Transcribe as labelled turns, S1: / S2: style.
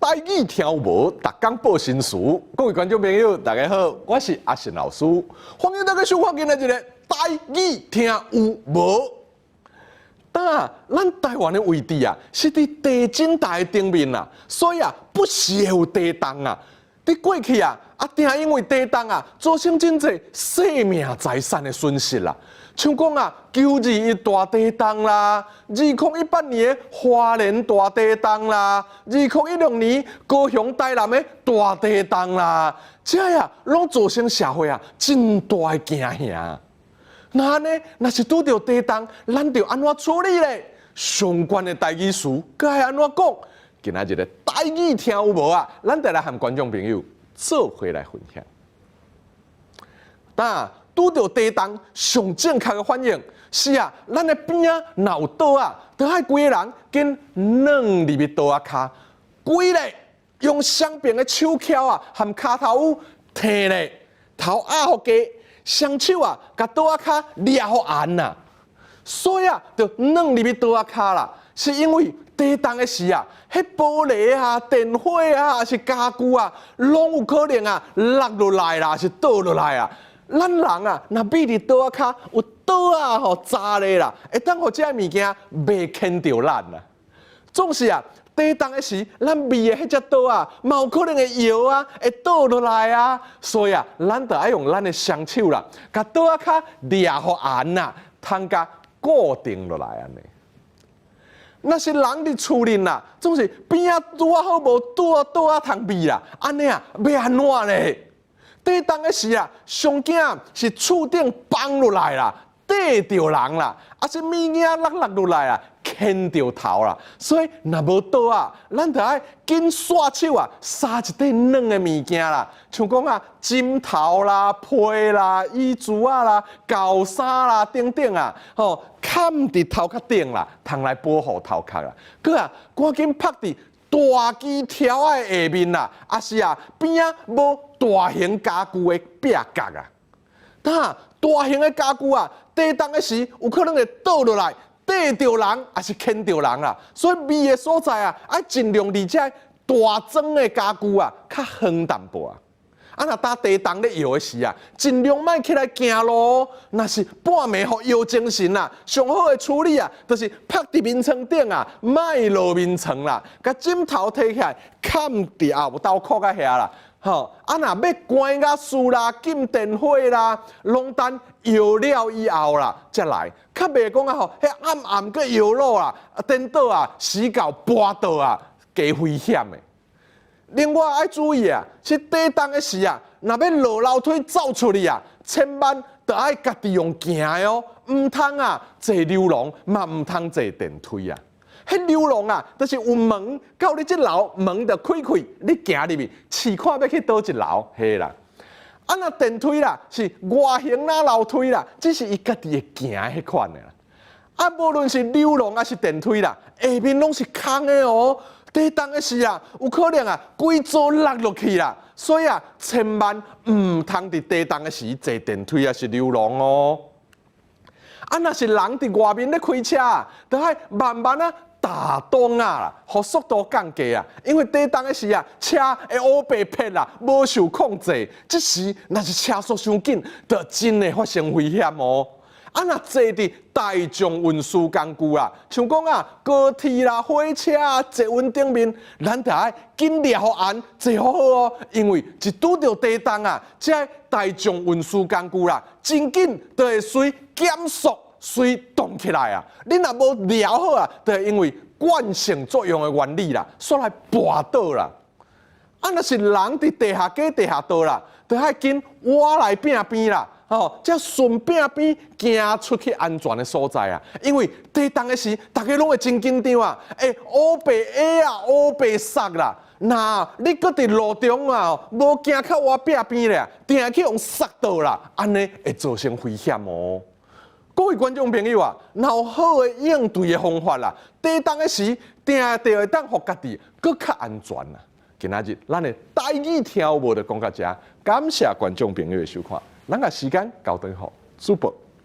S1: 台語聽有無？逐工報新詞。各位觀眾朋友，大家好，我是阿信老師，歡迎大家收看今仔日的台語聽有無？當咱台灣的位置啊，是佇地震帶頂面啊，所以啊，不時會有地動啊。佇過去啊，定因為地動啊，造成真濟生命財產的損失啦。像講啊，9·21大地動啦，2018年的花蓮大地動啦，2016年高雄台南的大地動啦，這啊，攏造成社會啊真大的驚嚇。那按呢，若是拄著地動，咱著按怎處理咧？相關的台語詞該按怎講？今仔日的台語聽有無啊？咱就來和觀眾朋友做伙來分享。當拄著地動，上正確的反應是啊，咱的邊仔若有桌仔，著愛規个人緊軟入去桌仔跤，規咧用雙爿的手蹺啊，和跤頭趺提咧，頭壓予低，雙手啊，共桌仔跤掠予絚啊，所以啊，著軟入去桌仔跤啦，是因為地動的時啊，彼玻璃啊、電火啊，抑是家具啊，攏有可能啊落落來啦，抑是倒落來啊。咱人啊，若覕佇桌仔跤有桌仔吼砸咧啦，會當予這个物件袂牽著咱啊。總是啊，地動的時，咱覕的彼隻桌仔，嘛有可能會搖啊，會倒落來啊。所以啊，咱著愛用咱的雙手啦，共桌仔跤掠予絚啊，通共固定落來按呢。若是人佇厝裡啦，總是邊仔拄仔好無桌仔桌仔通覕啦，按呢啊，欲按怎咧？地動的時啊，上驚是厝頂崩落來啦，硩著人啦，抑是物件落落落來啊，牽著頭啦。所以若無桌仔，咱著愛緊紲手啊，捎一塊軟的物件啦，像講啊，枕頭啦、被啦、椅子仔啦、舊衫啦等等啊，吼，崁佇頭殼頂啦，通來保護頭殼啦。閣啊，趕緊覆佇大支柱仔的下面啦，抑是啊邊仔無大型家具的壁角啊。當大型的家具啊，地動的時有可能會倒落來，硩著人，抑是牽著人啦。所以覕的所在啊，愛盡量離這大樁的家具啊，較遠淡薄啊。啊，若當地動咧搖的時啊，盡量莫起來行路。若是半暝予搖精神啊，上好的處理啊，就是覆佇眠床頂啊，莫落眠床啦，共枕頭提起來，崁佇後頭殼仔遐啦。吼，啊，若欲關瓦斯啦、禁電火啦，攏等搖了以後啦，才來。較袂講啊吼，彼暗暗閣搖落啊，顛倒啊，死到跋倒啊，加危險的。另外愛注意啊，是地動的時啊，若欲落樓梯走出去啊，千萬著愛家己用行的哦，毋通啊坐溜廊，嘛毋通坐電梯啊。彼溜廊啊，就是有門到你這樓門就開開，你行入去，試看欲去佗一樓，嘿啦。啊，若電梯啦，是外形若樓梯啦，只是伊家己會行彼款的啦。啊，無論是溜廊抑是電梯啦，下面攏是空的哦。地動的時啊，有可能啊，規座落落去啦，所以啊，千萬毋通佇地動的時坐電梯抑是溜廊哦。啊，若是人佇外面咧開車，著愛慢慢啊踏擋仔啦，予速度降低啊。因為地動的時啊，車會烏白撇啦，無受控制。這時若是車速傷緊，就真會發生危險哦。啊，若坐佇大眾運輸工具啊，像講啊高鐵啦、火車啊、捷運頂面，咱著愛緊掠予絚，坐好好哦。因為一拄著地動啊，這大眾運輸工具啦，真緊就會隨減速、隨動起來啊。你若無掠好啊，就會因為慣性作用的原理啦，煞來跋倒啦。啊，若是人佇地下街、地下道啦，著愛緊倚來壁邊啦。哦，才順壁邊行出去安全的所在啊！因為地動的時，大家攏會真緊張啊，會烏白挨啊，烏白捒啦。若你閣佇路中啊，無行較倚壁邊咧，定會去予捒倒啦，按呢會造成危險哦。各位觀眾朋友啊，若有好的應對的方法啦，地動的時，定定會當予家己閣較安全啦。今仔日咱的台語聽有無就講到遮，感謝觀眾朋友的收看。咱共時間交轉予主播。